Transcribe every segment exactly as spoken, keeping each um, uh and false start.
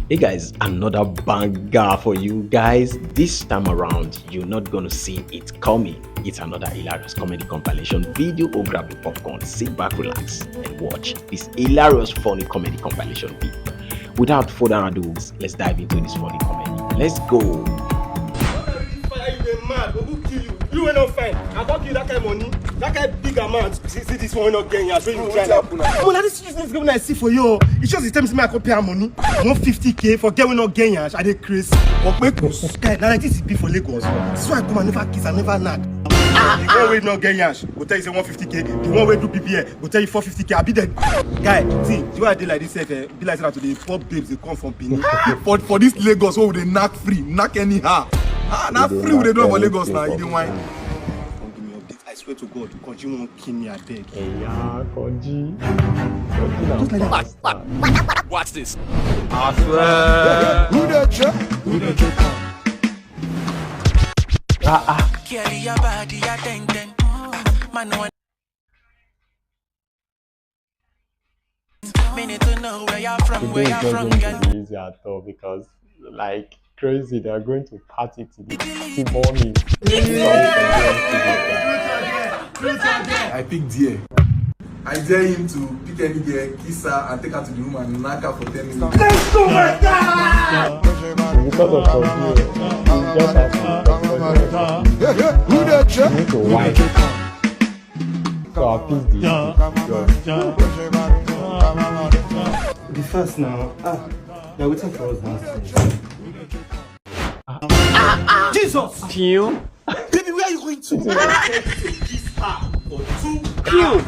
Hey guys, another banger for you guys. This time around, you're not gonna see it coming. It's another hilarious comedy compilation video. Go grab your popcorn, sit back, relax, and watch this hilarious, funny comedy compilation video. Without further ado, let's dive into this funny comedy. Let's go. Fire, you dey mad? Go kill you. You wey no fine. I don give you that kind money, that kind big amount. See, see this one wey no get yansh, wey you try. Omo, na this useless government I see for you. E just dey tell me say make I come pay am money. One fifty k for girl wey no get yansh. I dey craze. Okpekus. Guy, na like this e be for Lagos. This one come and never kiss and never knack. The one wey no get yansh go tell you say one fifty k. The one wey do B B L go tell you four fifty k. I be the guy. See, the way I dey like this sef, eh, be like say na to dey poor babes dey come from Benin. For, for this Lagos wey we dey knack free, knack anyhow. Ah, na free we dey do am for Lagos now. You dey whine. Come give me update. I swear to God, Konji wan kill me, abeg. Yeah, Konji. Konji na superstar. Watch this. I swear. Who dey check? Who dey check? Ah, ah. Carry your body, your ten ten. Man, Minute to know where you're from, where you're from, girl. Today is not going to be easy at all because, like, crazy, they are going to party till the, till morning. I pick there. I dare him to pick any girl, kiss her, and take her to the room and knack her for ten minutes. Let's go, my God! Because of Konji, you just have to. Who dey check? You need to whine. So I'll pick the Be fast now. Ah, they're waiting for us downstairs. Jesus! Pew. Baby, where are you going to? Kiss her for two hours.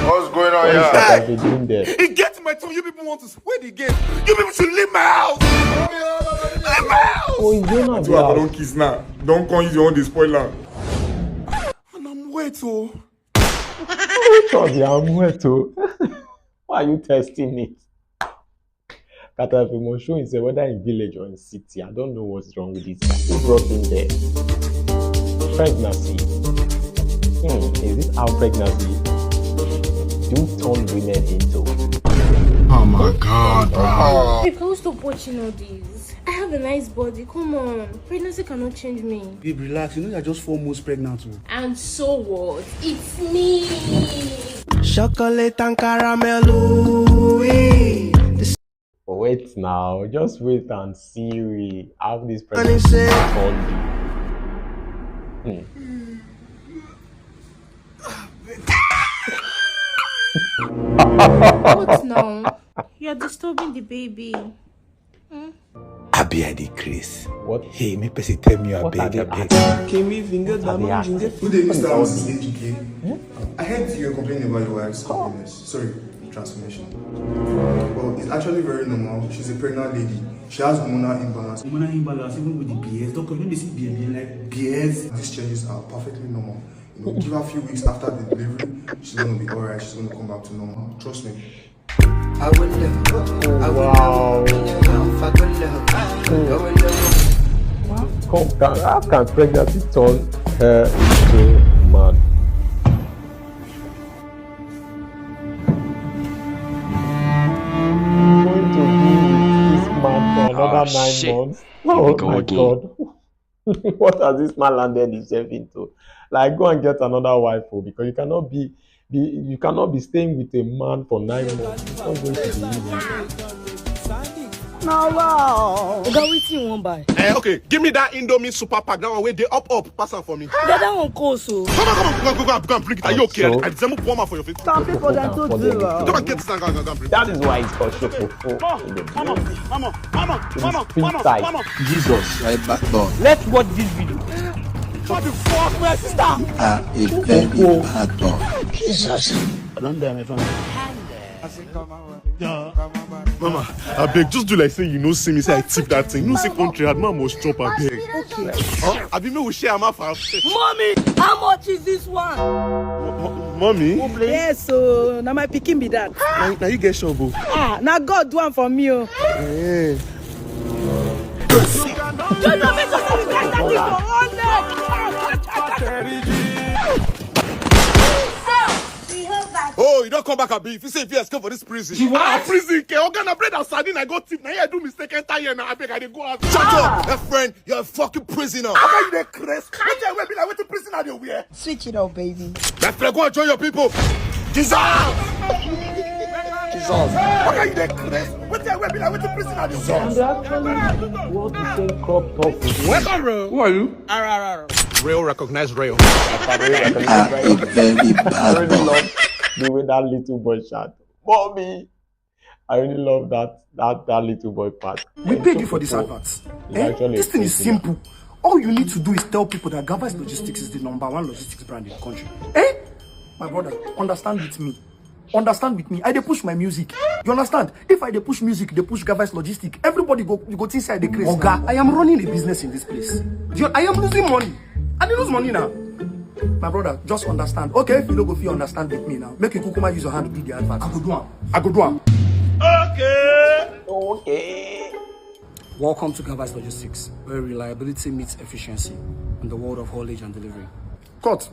What's going on here? What is that I've been doing there? It gets my tongue. You people want to spoil the game. You people should leave my house. Leave my house. Oh, you don't have. Two hours, don't kiss now. Don't come use your own dey spoil am. And I'm wet, oh. Which of the Amueto? Why are you testing it? Kata, if you must show himself, whether in village or in city, I don't know what's wrong with this guy. Who brought him there? Pregnancy. Hmm, is this how pregnancy do turn women into? Oh my God, bro. Babe, can we stop watching all these? I have a nice body. Come on. Pregnancy cannot change me. Babe, relax. You know you're just four months pregnant, oh. And so what? It's me. Chocolate and caramel, ooh, eh. But wait now, just wait and see we have this pregnancy. Hmm. What now? You're disturbing the baby. Hmm? Abi I dey craze? What? Hey, make person tell me, abeg, abeg. Kimi finger diamond ginger. Who dey use that one since A G K? Hmm? I heard you were complaining about your wife's ugliness. Sorry, transformation. Well, it's actually very normal. She's a pregnant lady. She has hormonal imbalance. Hormonal imbalance, even with the B S. Doctor, you know they see B S like B S. These changes are perfectly normal. You know, give her a few weeks after the delivery, she's gonna be alright. She's gonna come back to normal. Trust me. Wow. How can, how can pregnancy turn her into man? Going to be with this man for another nine months. Oh my God. What has this man landed himself into? Like, go and get another wife, oh, because you cannot be, be you cannot be staying with a man for nine months. It's not going to be easy. Now, wow. Oga, wetin you wan buy? Eh, okay, give me that Indomie super pack, that one wey dey up up, pass am for me. Oga, that one cost o. Come on, come on, go, go, go, go and bring it. Are you okay? I, I resemble poor man for your face. Some people dem too do well. Come and get this and go, go, go and bring it. That is why it's called Shokofo. Mama, mama, mama, mama, mama, mama. Jesus, my backbone. Let's watch this video. What the fuck, my sister? You are a very bad boy. Jesus. I don't dare, my family. Mama, abeg, just do like say you no see me, say I tip that thing. You know say country hard, man must chop, abeg. Okay. Huh? Abi make we share am half half. Mommy, how much is this one? Mo-, mo-, mommy? Yes, so na my pikin be that. Na, na you get shop o. Ah, na God do am for me o. Eh. You know me, just like that thing for one leg. Oh, you don Come back, abi. If you say if you escape for this prison. You what? Ah, prison, ke. Oga, na bread and sardine I go thief. Na here I do mistake, enter here now. I beg, I dey go out. Shut up, my friend. You're a fucking prisoner. How can you dey craze? What you wear be like wetin prison I dey wear? Switch it up, baby. My friend, go and join your people. Jesus! Jesus! How can you dey craze? What you wear be like wetin prison I dey wear? And actually, what the same crop top with me. Welcome, bro. Who are you? R R R. Real recognize real. You are a very bad boy. The way that little boy shout, "Mommy!" I really love that that that little boy part. We paid you for this advert. Eh? This thing is simple. All you need to do is tell people that Gavas Logistics is the number one logistics brand in the country. Eh? My brother, understand with me. Understand with me. I dey push my music. You understand? If I dey push music, dey push Gavas Logistic, everybody go you go think say I dey craze. Oga, I am running a business in this place. You, I am losing money. I dey lose money now. My brother, just understand. Okay, if you no go fit understand with me now, make you kukuma use your hand do the advert. I go do am. I go do am. Okay. Okay. Welcome to Gavas Logistics, where reliability meets efficiency in the world of haulage and delivery. Cut.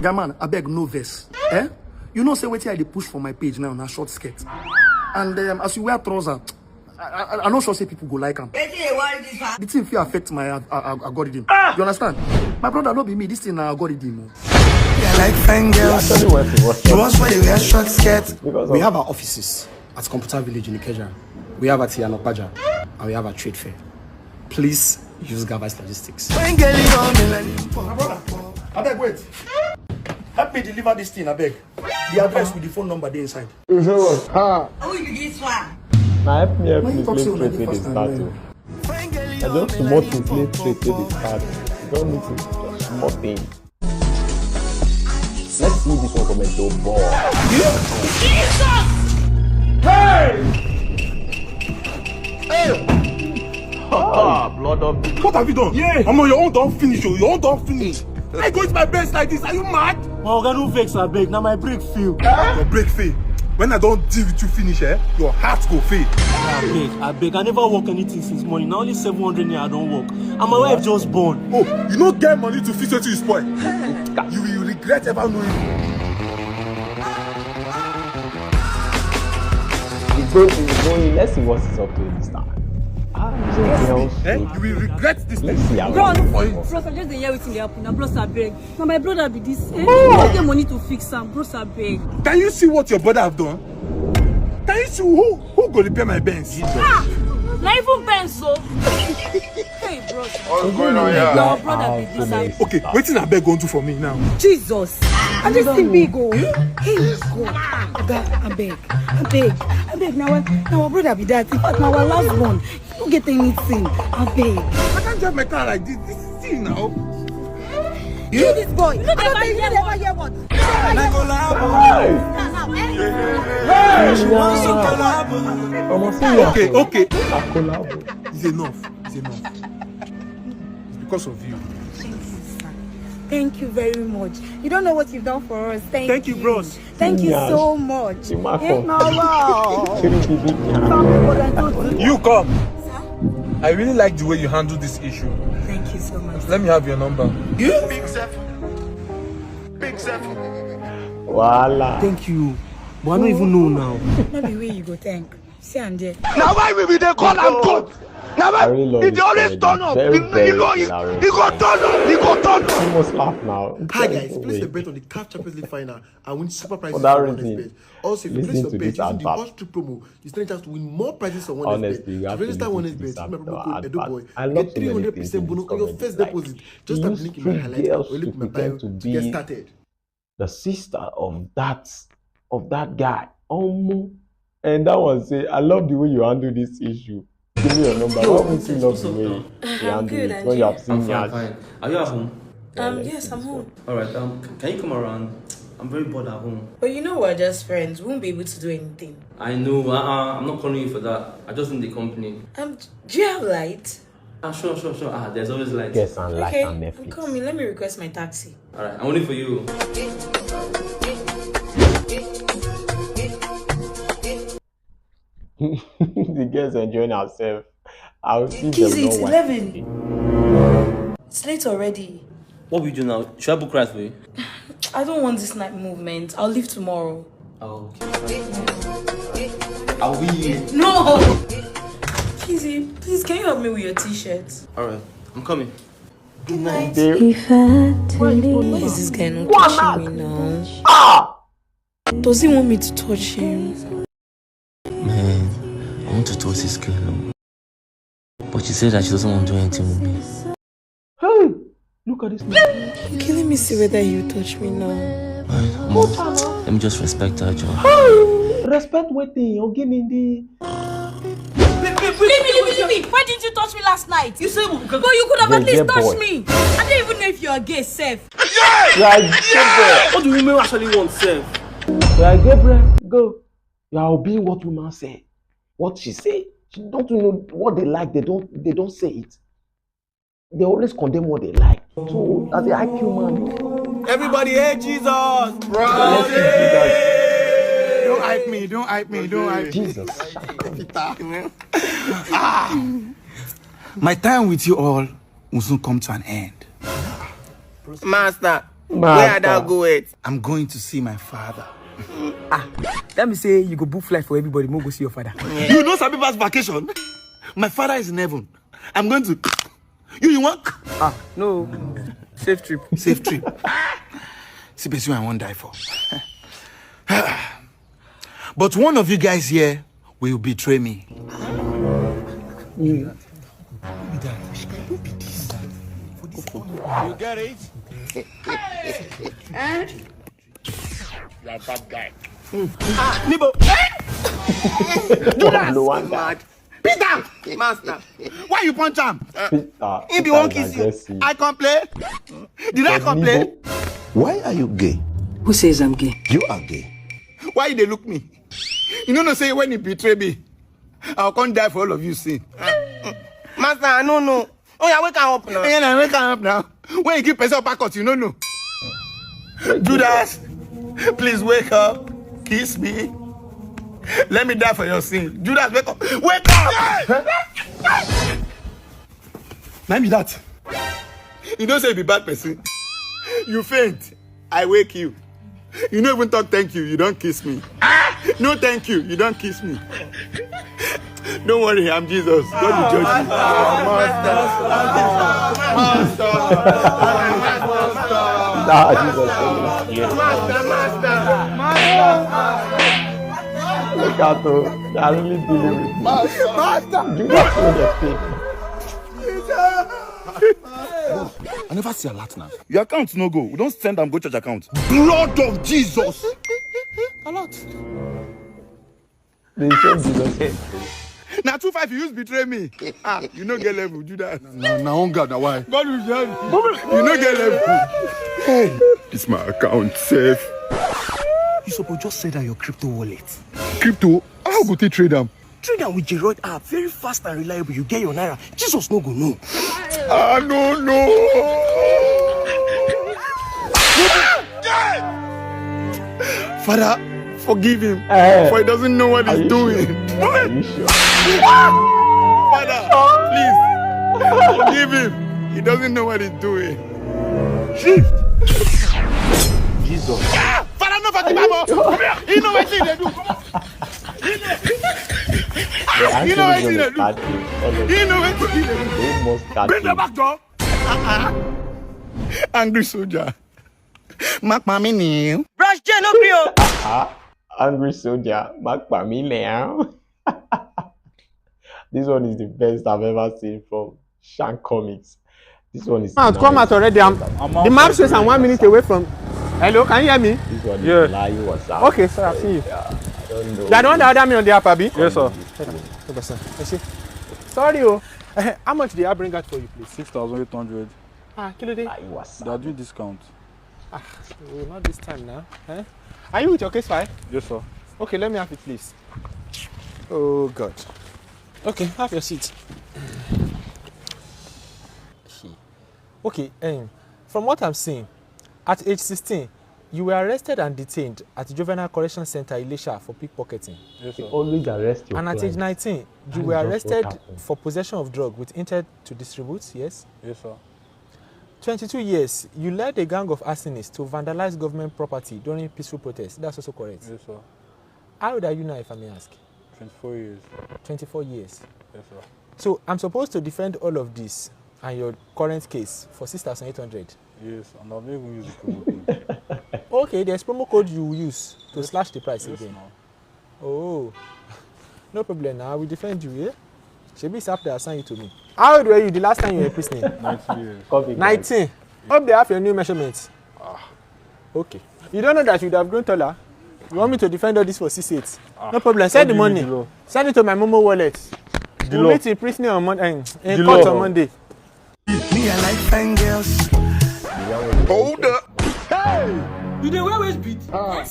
Guy man, abeg no vex. Eh? You know say wetin I dey push for my page now na short skirt. And um, as you wear trouser, I, I, I no sure say people go like am. Wetin dey worry this one? The thing fit affect my al- al- algorithm. You understand? My brother, no be me. This thing na algorithm. Oh. I like fine girls. The ones where they wear short skirt. We have our offices at Computer Village in Ikeja. We have at Iyana Ipaja. And we have at Trade Fair. Please use Gavas Logistics. Fine girl, you want me like My brother, abeg wait. Help me deliver this thing, abeg. The address with the phone number dey inside. Who be this one? Now help me help When me you talk play say una trade dey wey dey fast start and o. learn. I just small thing play trade wey dey start. You don need to small thing. Let's see this one comment to ball. Jesus! Hey! Hey! Ah, blood of. What have you done? Yeah. Omo, your own don finish o. Your own don finish. I go eat my best like this. Are you mad? My oga, no vex abeg, na my brake fail. Your brake fail. When I don deal with you finish, eh, your heart go fail. Abeg, abeg, I never work anything since morning. Na only seven hundred naira I don work. And my wife just born. Oh, you no get money to fix wetin you spoil. You will regret ever knowing. It's going to be going. Let's see what is up to this time. Ah, this girl. Eh? You will regret this. Let's see how Bro, it no, goes. bros, I just dey hear wetin dey happen. Na bros, abeg. Na my brother be this. Eh? I no get money to fix am. Bros, abeg. Can you see what your brother have done? Can you see who who go repair my Benz? Ah! Na even Benz o. Hey, bros. What's going on here? Na our brother be this. Abeg. Okay, wetin abeg wan do for me now? Jesus. And this thing big o. Hey, God. Oga, abeg. Abeg. Abeg, na our, na our brother be that. In fact, na our last one. You no get anything. Abeg. I can't drive my car like this. This thing now. You this boy. You no dey ever hear what? Omo, see ya. Okay, okay. A collabo. It's enough. It's enough. It's because of you. Thank you very much. You don't know what you've done for us. Thank, Thank you, bros. Thank you Yes. so much. You mark Eh, up. na wow. Three big big. Some people dem too do. You come. I really like the way you handle this issue. Thank you so much. Let me have your number. Big seven. Big seven. Voila. Thank you. But I no even know now. No be way you go thank. See am there. Now why we be dey call am God? Now I why really love he this dey always comedy. Turn up? Very, He, very he go he, hilarious he go turn up. He go turn up. Almost laugh now. Hi Very guys, please cool. the bet on the CAF Champions League final and win super prizes For that for reason. Ones Bet. Also, if you place Listen your to bet this using the advert. Hot Street promo, you stand a chance to win more prizes on Ones Bet. Honestly, you To have to register listen Ones to Bet, this use my advert. promo code Advert. Edo Boy. I You love get so many three hundred things percent in bonus this on your comedy. first Like, deposit. Just tap the use link in my three highlight girls or to link in my bio pretend to to get be started. the sister of that of that guy. Omo. And that one say, I love the way you handle this issue. Give me your number. Why won't you love the way you I'm handle good, it and when you you? have seen I'm fine, us? fine. Are you at home? Yeah, Um, let's yes, see I'm this home. One. All right. Um, c- can you come around? I'm very bored at home. But you know we're just friends. We won't be able to do anything. I know. Uh, uh, I'm not calling you for that. I just need the company. Um, do you have light? Ah, sure, sure, sure. Ah, there's always light. Yes, and like Okay, and I'm Netflix. Coming. Let me request my taxi. All right. I'm waiting for you. The girls enjoying herself. I'll see Kizzy, them it's not eleven. It's late already. What will you do now? Should I book rides for you? I don't want this night movement. I'll leave tomorrow. Okay. Are we? No! Kizzy, please, can you help me with your t-shirt? All right, I'm coming. Good night. Ìfẹ́ tẹ̀lé. Why is this guy not touching me now? Does he want me to touch him? Man, I want to touch this girl. Oh. But she said that she doesn't want to do anything with me. Hey, look at this man. Okay, let me see whether you touch me now. Alright, Mom, let me just respect her, John. Respect wetin? Ogini ndi. Leave me, leave me, leave me. Why didn't you touch me last night? You say we could. But you could have at Yeah, least yeah, touched boy. Me. I don't even know if you're gay, sef. You are Gabriel. What do women actually want, sef? You are Gabriel. Go. You are obeying what woman say. What she say. She don't know what they like. They don't. They don't say it. They always condemn what they like. So as a I Q man, you Everybody hate Jesus. Don't hype me, don't hype me, don't hype me. Jesus. Ah, my time with you all will soon come to an end. Master, Master. Where I don't go it? I'm going to see my father. Let me say you go book flight for everybody. Mo go see your father. You know sabi pass vacation. My father is in heaven. I'm going to. You, you want? Ah, no. Safe trip. Safe trip. See person I won't die for. But one of you guys here will betray me. You get it? You are a bad guy. Nibo. No wonder. Mad. Peter! Master, why you punch am? Peter, He be wan kiss you. I complain? Did I complain? Why are you gay? Who says I'm gay? You are gay. Why you dey look me? You no know say when he betray me, I go come die for all of you sin. Master, I no know. Oh yeah, wake am up now. Yeah, na wake am up now. When you give person uppercut, you no know. Judas, please wake up. Kiss me. Let me die for your sin. Judas, wake up. Wake up! Na be that. You don't say you be bad person. You faint. I wake you. You no even talk thank you. You don't kiss me. No thank you. You don't kiss me. Don't worry, I'm Jesus. God will judge you. Nah, Jesus. Look at them. They are really dealing with me. Jesus, what a thing. I never see alert now. Your account no go. We don't send them go church account. Blood of Jesus. Alert. They send Jesus. Na two five you use betray me. Ah, you no get level, Judas. Na na hunger na why. God will judge you. You no get level. Hey, it's my account safe. You suppose just send out your crypto wallet. Crypto? How go take trade am? Trade am with Geroid app, very fast and reliable. You get your naira. Jesus no go know. I no know. Father, forgive him, Eh. For he doesn't know what Are he's you doing. Are you sure? Father, please forgive him. He doesn't know what he's doing. Jesus. Ah, Father, no forgive him. He know what he dey do. They You know actually what you gonna do? Catch it. All of You them. Know what you do? They must catch Bring them it. Back door. Uh-uh. Angry soldier. Mark my meaning. Brush J no gree o. Ah, angry soldier, mark by me now. This one is the best I've ever seen from Shan Comics. This one is Come out, nice. Come out already. I'm, the map says I'm one minute away from. Hello, can you hear me? This one is Yeah. Layu WhatsApp. Okay, sir, I've seen you. Yeah, I don't know. They don't order me on the app, abi? Yes, sir. Okay, sir. I see. Sorry, oh. Eh, how much did I bring out for you, please? Six thousand eight hundred. Ah, kí ló dé? Layu WhatsApp. They are doing discount. Oh, not this time now. Eh? Are you with your case file? Yes, sir. Okay, let me have it, please. Oh God. Okay, have your seat. Okay, um, from what I'm seeing, at age sixteen, you were arrested and detained at Juvenile Correction Center, Ilesha, for pickpocketing. Yes, sir. Always arrest your And at age client. nineteen, you That's were just what arrested happened. For possession of drug with intent to distribute, yes? Yes, sir. Twenty-two years, you led a gang of arsonists to vandalize government property during peaceful protest. That's also correct. Yes, sir. How old are you now, if I may ask? Twenty-four years. Twenty-four years. Yes, sir. So I'm supposed to defend all of this and your current case for six thousand eight hundred. Yes, and I've not even used the promo code. Okay, there's promo code you will use to slash the price Yes, again. Now. Oh, no problem now. I will defend you, yeah? Shebi Sapta assign you to me. How old were you the last time you were in prison? Nineteen years. Come big. Nineteen. Hope they have your new measurements. Okay. You don't know that you would have grown taller? You want me to defend all this for six eight? No problem. Send the Don't give money. me the law. Send it to my Momo wallet. The We'll law. meet in prison on Monday. In The court law. On Monday. Me, I like fine girls. Hold up. You dey wear waist beat? Ah,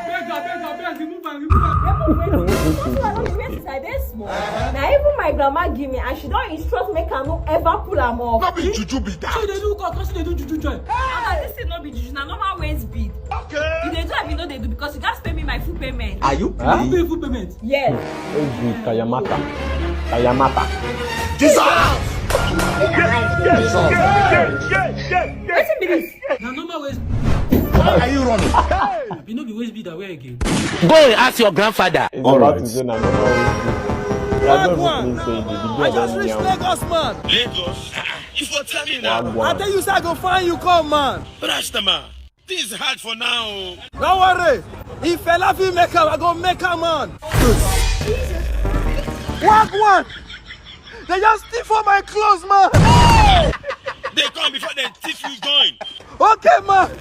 beg, abeg, abeg, remove am, remove am. Remove wetin? This one no be wetin I dey small. Na even my grandma give me and she don instruct make I no ever pull am off. No be juju be that. She dey do cock, she dey do juju join. Oga, this thing no be juju, na normal waist bead. Okay. You dey do abi you no dey do because you gats pay me my full payment. Are you You playing? pay full payment. Yes. Old dude, Kayamata. Kayamata. Jesus! Wetin be this? Na normal waist. Why are you running? Abi no be waist bead I wear again. Go and ask your grandfather. It's All about right. To say na normal waist beat. I don't even say the video. I just reached Lagos, man. Lagos? You for tell me now. Wagwan. Tell you say I go find you come, man. Rasta man, this is hard for now. No worry. If Fela fit make am, I go make am, man. Wagwan! They just thief all my clothes, man. They come before they thief you join. Okay, man.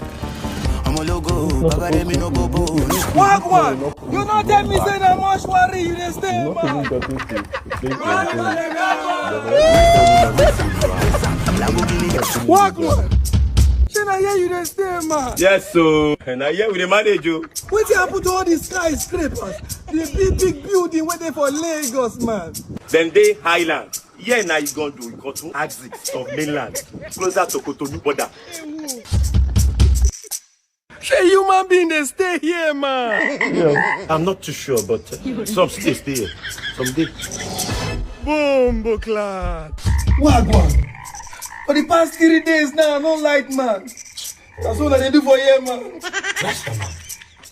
I'm a logo, Baba, let me no go, go. Wagwan! You no tell me say na mortuary you dey stay, man. Wagwan! Say na here you dey stay, man. Yes, so and I hear with the manage you. Wetin happen to all the skyscrapers, the big big building wey dey for Lagos, man? Then they highland. Here now you gonna do Ikotun axis of mainland, closer to Cotonou border. Shey human being dey stay here, man? I'm not too sure, but uh, some still stay here. Some day. Bomboclaat. Wagwan. For the past three days now, no light, man. That's all I dey do for here, man. Rasta man,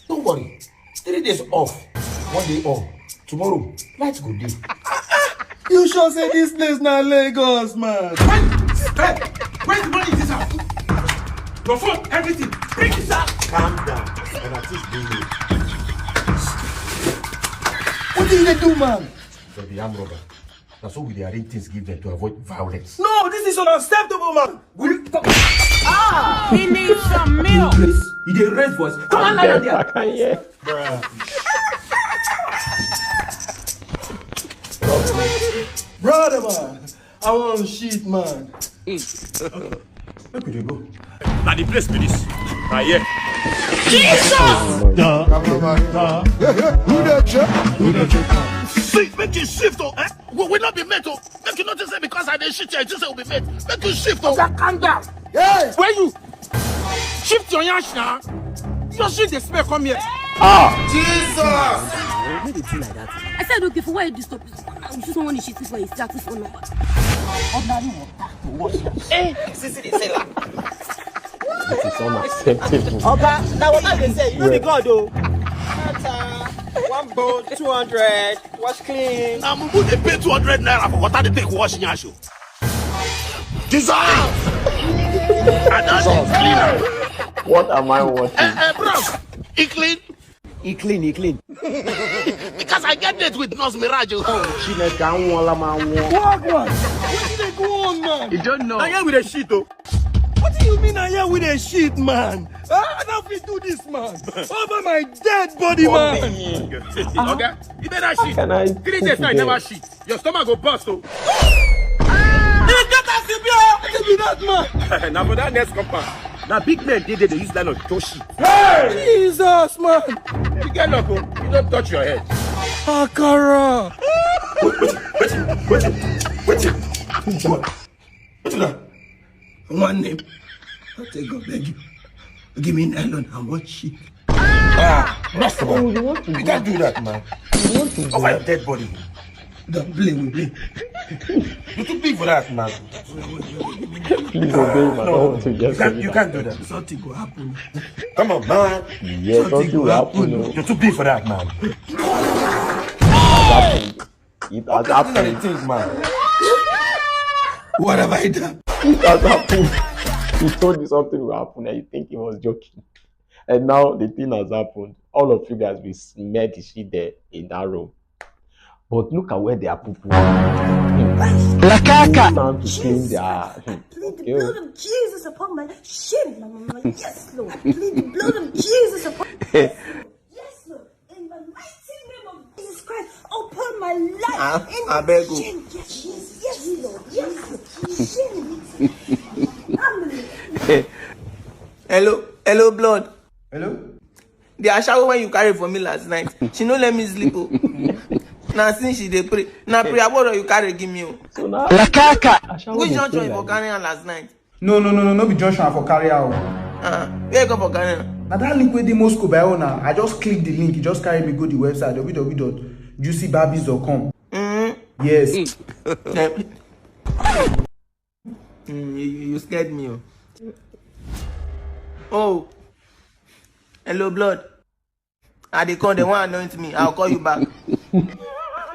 don't worry. Three days off, one day on. Tomorrow, light go day. You sure say this place na Lagos, man? Hey, where's the money in this house? Your phone, everything. Bring this out. Calm down. And at least bring me. Wetin you dey do, man? For the armed robber. That's what we dey arrange things give them to avoid violence. No, this is unacceptable, man. He needs some milk. Please, you dey raise voice. Come on, lie down there. I can hear. Brother, man, I want shit, man. Make we dey go. Na the place be this. Na here. Who the check? Who the check? See, make you shift, oh, eh? We will not be met, oh. Make you notice that because I dey shit here, you say we be met. Make you shift, oh. Oga, calm down. Hey! Where you? Shift your yansh now. Your shit dey smell, come here. Jesus! I said okay for why you disturb me? You see someone is shitting for his status phone number. Ordinary water to wash your It is unacceptable. Oga, na water dey sell. You no be God, o. Matter. One bowl, two hundred. Wash clean. Na mumu dey pay two hundred naira for water dey take wash yansh o. Jesus! I don dey clean am. What am I watching? Eh, eh, bros, e clean? He clean, he clean. Because I get date with Nurse Mirage o. She make am one la man one. Wagwan! Wetin dey go on, man? You don't know. Na here we dey shit o. What do you mean na here we dey shit, man? Ah, I no fit do this, man. Over my dead body, man. Oga, you better shit. Can I Three days now you never shit. Your stomach go burst o. You get as you be, oh. Wetin be that, man? Na for that next compound. Na big men dey there dey use nylon throw shit. Jesus, man. You get luck o. You don touch your head. Akara. Wetin? Wetin? Wetin? Wetin? Wetin? Wetin? One name. I take God beg you. Give me nylon and one sheet. Ah, Rasta man. You can't do that, man. Over your dead body. Don't play with me. You too big for that, man. Please obey him. I don't want to You get can't, you sorry. Can't do that. Something will happen. Come on, man. Yes, something will happen. Oh. You're too big for that, man. It has happened. Things, man. What have I done? It has happened. He told you something will happen and you think he was joking. And now the thing has happened. All of you guys will smell the shit there in that room. But look at where they are poo poo. Lakaka! Time to clean their. Plead the blood of Jesus upon my shame. Yes, Lord. Plead the blood of Jesus upon. Yes, Lord. In the mighty name of Jesus Christ, upon my life. I, I beg you. Yes, yes, yes, Lord. Yes, Lord. Shame. Hello, hello, blood. Hello? The ashawo when you carry for me last night, she no let me sleep. Oh. Now since she dey pray, now prayer board you carry give me. Oh. So now, Lakaka. Which junction you for carry her last night? No, no, no, no, no be junction for carry her. Uh, where you go for carry her? Na that link wey dey Moscow by now. I just click the link, e just carry me go the website w w w dot juicy barbies dot com. Mm-hmm. Yes. Mm, you, you scared me. Oh. Oh. Hello, blood. I dey call, they want anoint me. I'll call you back. Then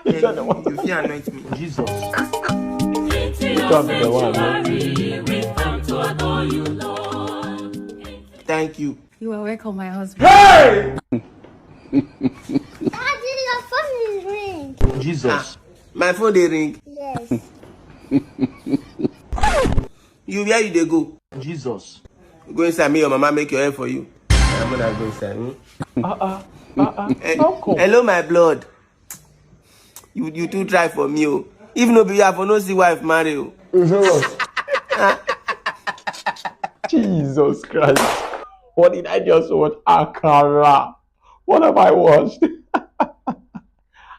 you fit anoint me. Jesus. Come the one. Thank you. You are welcome, my husband. Hey! Daddy, your phone is ring. Jesus. Ah, my phone dey ring. Yes. You where you dey go? Jesus. Go inside, me your mama make your hair for you. I'm gonna go inside. Hmm? Uh uh. Uh uh. Hey, hello, my blood. You you too try for me, oh. If no be you, I for no see wife marry, oh. Jesus Christ. What did I just watch? Akara. What have I watched?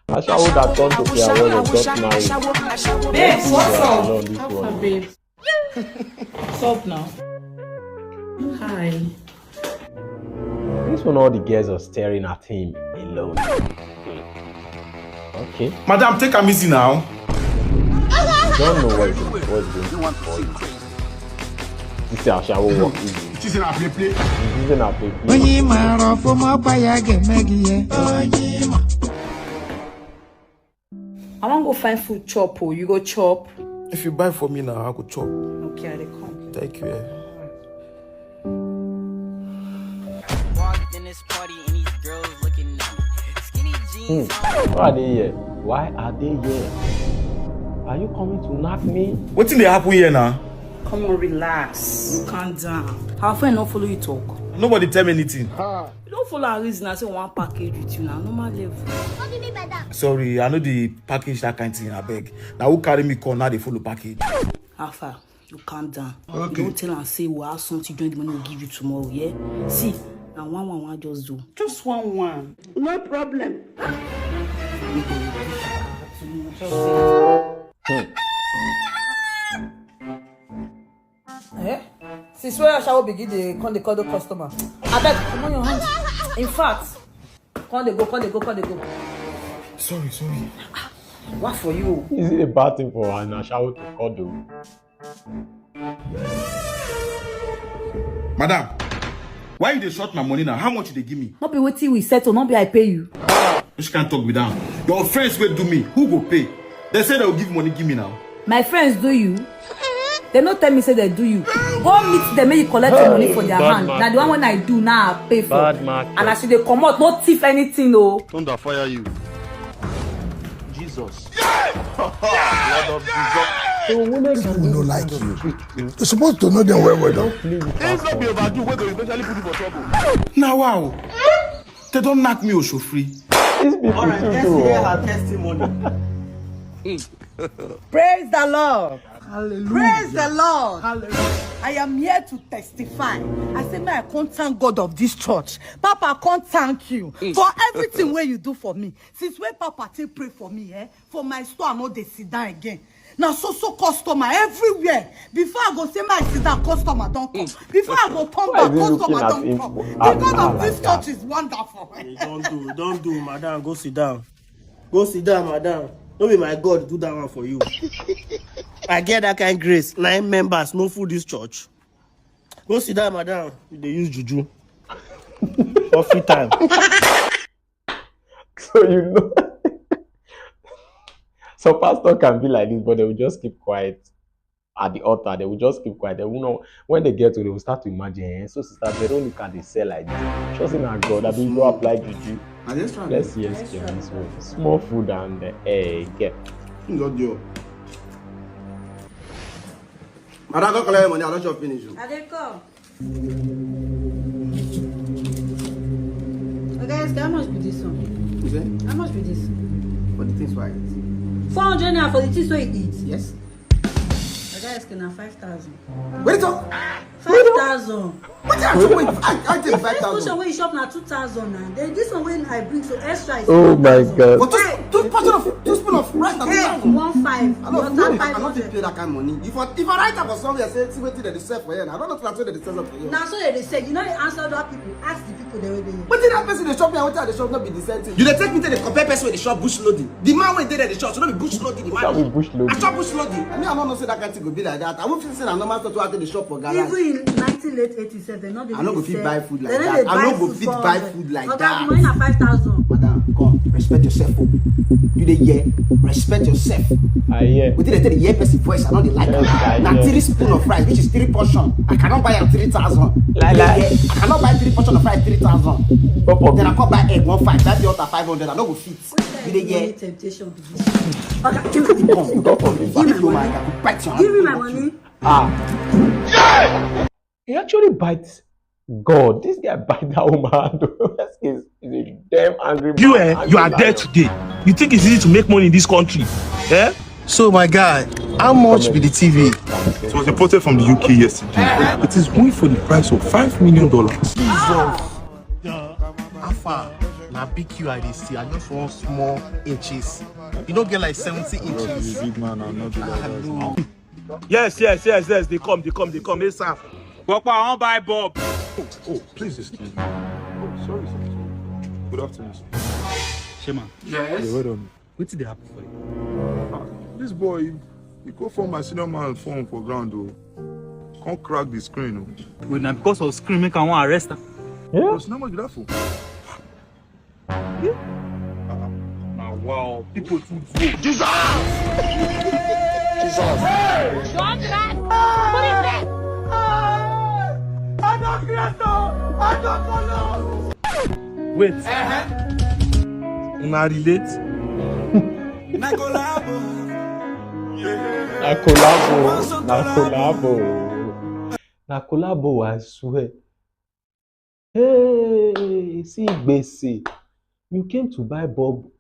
Ashawo that turned to be aware of just married. Babe, what's up? Babe. What's up now? Hi. This one, all the girls are staring at him alone. Okay. Madam, take am easy now. I don't know what is what's going on. This is Ashawo work. This is not play play. This is not play play. I wan go find food chop, oh. You go chop? If you buy for me now, I go chop. Okay, I dey come. Thank you. Eh. Hmm. Why are they here? Why are they here? Are you coming to knock me? Wetin dey happen here now? Come on, relax. You calm down. Our friend no follow you talk. Nobody tell me anything. You don't follow our reason. I say one package with you now. Normal level. What do you mean by that? Sorry, I know the package that kind thing. I beg. Now who carry me call now they follow package. How far? You calm down. Okay. You don't tell and say we have something during the money we give you tomorrow. Yeah. See, now one one one just do. Just one one. No problem. Hmm. Eh? Since where I shall begin the come the call the customer. I beg, come on your hand. In fact, come they go, come they go, come they go. Sorry, sorry. What for you? Is it a bad thing for an ashawo to call the? Madam, why you dey short my money now? How much you dey give me? Not be wetin we settle, not be I pay you. Which can't talk me down. Your friends will do me. Who go pay? They say they will give money, give me now. My friends do you? They no tell me say they do you. Go meet them, make you collect your money for their hand. Now the one when I do now, I pay for. And as you dey comot, no thief anything, oh. Thunder fire you. Jesus. Blood of Jesus. People no like you. You're supposed to know them well, well, though. If not be overdo, we go eventually put you for trouble. Now, wow. They don't knock me, Oshofri. These people All right, too let's do hear oh. her testimony. Praise the Lord. Hallelujah. Praise the Lord. Hallelujah. I am here to testify. I say, may I come thank God of this church. Papa, I come thank you for everything where you do for me. Since when Papa take pray for me, eh? For my store, I no dey sit down again. Na so so customer everywhere. Before I go say my sit down, customer don come. Before I go turn back, customer don come. The God of this church is wonderful. Hey, don't do, don't do, madam. Go sit down. Go sit down, madam. No be my God do that one for you. I get that kind grace. Nine members, no food this church. Go sit down, madam. You dey use juju. Coffee time. So you know, some pastor can be like this, but they will just keep quiet at the altar. They will just keep quiet. They will know when they get to, they will start to imagine. Eh? So Sister Veronica, they say like this. Trust in our God. I will go apply juju. I just trying. Let's yes, yes, small food and uh, egg. Yeah. Not deal. I don't go collect money. I don't chop finish. I dey come. Oga, ask how much be this one? You say? How much be this? For the things why I eat. Four hundred naira for the things why you eat? Yes. Oga, ask na five thousand. Wait up! Five thousand. What are you wait? I, I take five thousand. This portion wey you shop na two thousand na. Then this one wey I bring so extra is. Oh my God! But two, two portion of two spoon of rice na two thousand. One five. I no fit pay that. I no fit pay that kind of money. If I if I write am for somewhere say see wetin dem dey sell for here na. I don't know wetin dem dey sell for here. Na so dem dey sell. You no dey answer other people. Ask the people dem wey dey here. Wetin that person dey chop me and wetin I dey chop no be the same thing. You dey take me take dey compare person wey dey chop bush loading. The man wey dey there dey chop so no be bush loading the man. That be bush loading. I chop bush loading. I mean I no know say that kind thing go be like that. I wan feel say na normal stuff wey I take dey chop for garage. Even in nineteen late eighties sef dem no dey. I no go fit buy food like that. I no go fit buy food like that. Oga, money na five thousand. Madam, come respect yourself o. You dey hear? Respect yourself. I hear. Wetin dey take dey hear person voice? I no dey like am. Na three spoon of rice which is three portion. I cannot buy am three thousand. Lie lie. I cannot buy three portion of rice three thousand. Then I come buy egg one five. That be other five hundred. I no go fit. You dey hear? Temptation be this. Oga, give me the money. Give me my money. Give me my money. Ah. He actually bites God. This guy bite that woman hand. He's a damn angry man. You, eh, you are there today. You think it's easy to make money in this country? Eh? So, my guy, how much be the T V? It was imported from the U K yesterday. It is going for the price of five million dollars. Jesus. How far? Na B Q I dey see. I just want small inches. You don't get like seventy inches. Big man, I'm not like that. Yes, yes, yes, yes. They come, they come, they come. Hey, sir. Papa, I wan buy bulb. Oh, oh, please excuse me. Oh, sorry, sir. Sorry. Good afternoon, sir. Shema. Yes. Yeah, well done. Wetin dey happen for you? Ah, this boy, he go for my senior man phone for ground o. Come crack the screen o. Wait, na because of screen make I wan arrest am? Yeah. Because na much be that phone. Now, wow, people too slow. Jesus! Jesus! Don't cry! What is that? I don't cry, no! I don't follow! Wait. Uh-huh. Una relate? Na collabo. Na collabo. Na collabo. Na collabo, I swear. Hey, see gbese. You came to buy bulb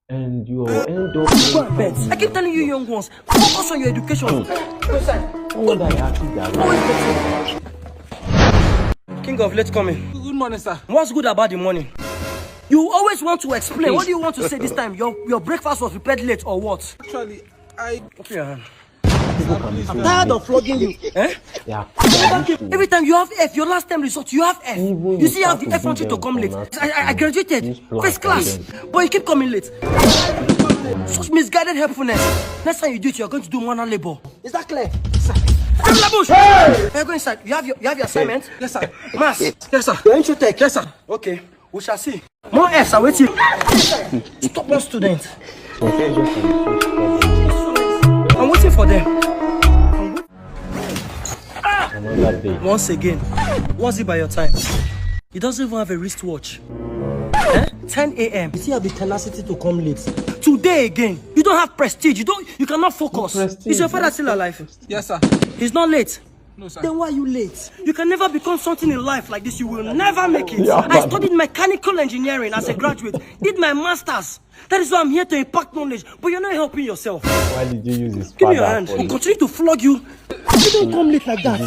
and you end up. Go and bet. I keep telling you, young ones, focus on your education. Go inside. No wonder I ask you that. Always betting. King of late coming. Good morning, sir. What's good about the morning? You always want to explain. What do you want to say this time? Your your breakfast was prepared late or what? Actually, I. Open your hand. I'm tired of flogging you. Eh? Yeah. Every time you have F, your last time result, you have F. You see, you have the F one to come late. I, I, I graduated first class, but you keep coming late. Such misguided helpfulness. Next time you do it, you're going to do manual labor. Is that clear? Sir. Hey! Hey, go inside. You have your, you have your assignment. Yes, sir. Mass. Yes, sir. Your intro tech. Yes, sir. Okay. We shall see. More Fs are waiting. Stubborn student. I'm waiting for them. Another day. Once again, what's it by your time? He doesn't even have a wristwatch. Eh? ten a m. You still have the tenacity to come late. Today again, you don't have prestige. You don't. You cannot focus. Prestige. Is your father still alive? Yes, sir. He's not late. No, sir. Then why are you late? You can never become something in life like this. You will never make it. Yeah. I studied mechanical engineering as a graduate. Did my master's. That is why I'm here to impact knowledge. But you're not helping yourself. Why did you use this? Give me your hand. I'll continue to flog you. You don't come late like that.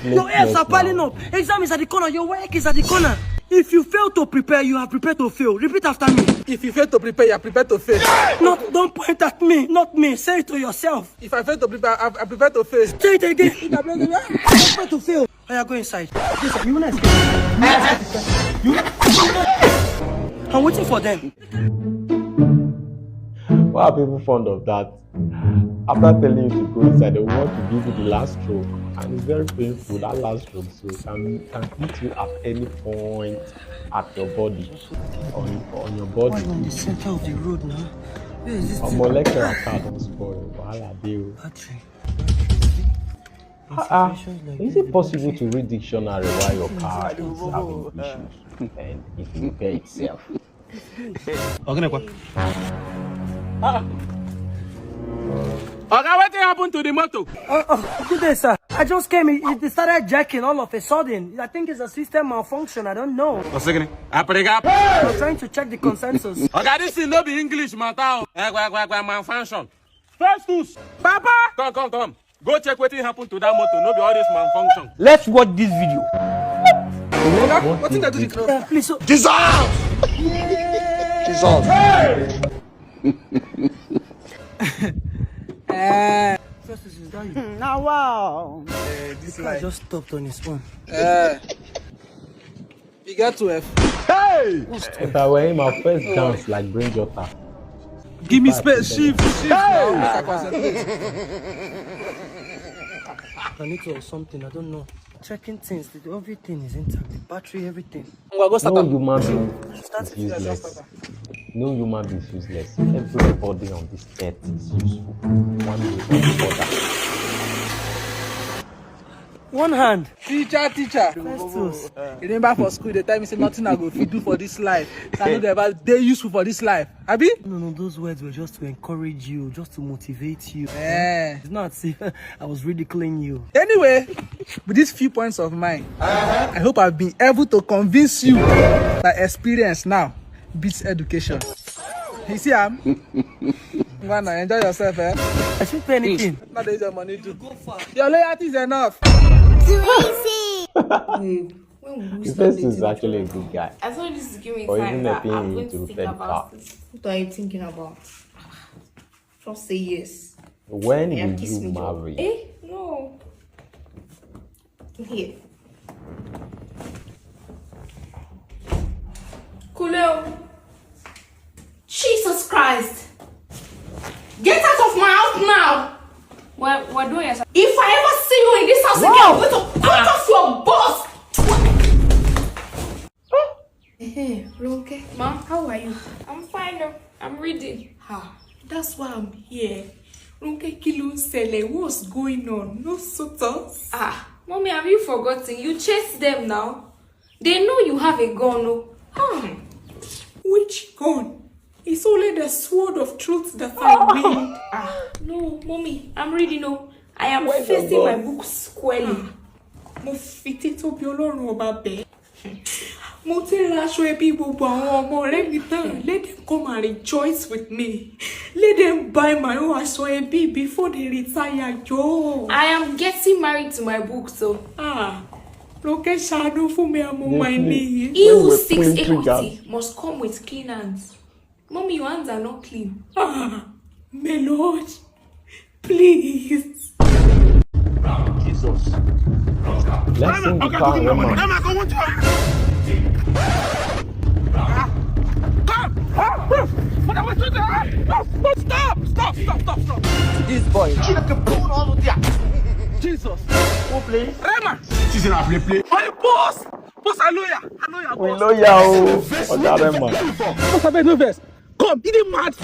Your Fs are piling up. Exam is at the corner. Your work is at the corner. If you fail to prepare, you have prepared to fail. Repeat after me. If you fail to prepare, you are prepared to fail. Not, don't point at me. Not me. Say it to yourself. If I fail to prepare, I, I prepare to fail. Say it again. I prepare to fail. Oh, yeah, go inside. Yes, sir. You next. I'm waiting for them. Why are people fond of that? After telling you to go inside, they want to give you the last stroke, and it's very painful, that last stroke. So it can, can hit you at any point at your body, on, on your body. Why on the center of the road now? Where is this thing? Omo, lecturer car don spoil. Wahala dey o. Battery. Ah, ah. Is it possible to read dictionary while your car is having issues and it repair itself? Oga, wetin happen to the motor? Uh, uh, good day, sir. I just came. It, it started jerking all of a sudden. I think it's a system malfunction. I don't know. What's it? I was trying to check the consensus. Oga, this thing no be English matter o. Eh, gwa, gwa, gwa, malfunction. Festus! Papa! Come, come, come. Go check wetin happen to that motor. No be all this malfunction. Let's watch this video. Oga, wetin dey do the car? Uh, please, so Jesus! Jesus! Eh, Festus, is that you? Now, wow. Eh, this car just stopped on its own. Eh. You got twelve. Hey! If I were him, I'll first dance like brain jotter. Give me space, shift, shift. Hey! Make I concentrate. I need to or something, I don't know. Checking things, the, everything is intact. The battery, everything. Well, go start. No human being is useless. No human being is useless. Everybody on this earth is useful. One way or the other. One hand. Teacher, teacher. Festus. Remember for school, they tell me say nothing I go fit do for this life. So I no dey ever dey useful for this life. Abi? No, no, those words were just to encourage you, just to motivate you. Eh. It's not as if I was ridiculing you. Anyway, with these few points of mine, I hope I've been able to convince you that experience now beats education. You see, am? Man, enjoy yourself, eh? I shouldn't pay anything. Not that your money do. Your loyalty is enough. Too easy. Babe, when will we The stop person is dating each actually a other? Good guy. I told you to give me Or time even that helping I'm him going to to think repair the car. About this. What are you thinking about? Just say yes. When Yeah, will kiss you me, Joe. Marry? Eh? No. Here. Kuleo. Jesus Christ. Get out of my house now. We're, we're doing it. If I ever see you in this house again, I'm going to cut off your balls. Hey, Ronke. Ma? How are you? I'm fine. Oh. I'm reading. Ha, that's why I'm here. Ronke, kí ló ń ṣẹlẹ̀? What's going on? No suitors? Ah, Mommy, have you forgotten? You chased them now. They know you have a gun. Oh. Ah. Which gun? It's only the sword of truth that I wield. Ah, no, Mommy, I'm reading. Oh, I am facing my book squarely. Ah. Mo fi títóbi Ọlọ́run ọba bẹ̀. Mo ti ra aṣọ ẹbí gbogbo àwọn ọmọ ọ̀rẹ́ mi tán. Let them come and rejoice with me. Let them buy my own aṣọ ẹbí before they retire, Joe. I am getting married to my book, so. Ah, Ronke, ṣàánú fún mi, I'm on my knees. He who seeks equity must come with clean hands. Mommy, your hands are not clean. Ah, my Lord, please. Jesus. Let's sing the car, Rema. Rema, come on, Rema. Come! Ah, ah, but I was trying to, ah, no, no, stop, stop, stop, stop, stop. This boy. Jesus. Who play? Rema. She's in a play play. My boss. Boss, I lawyer. I lawyer, boss. We lawyer, oh. Oga Rema. Boss, abeg, no vex. Come, you dey mad?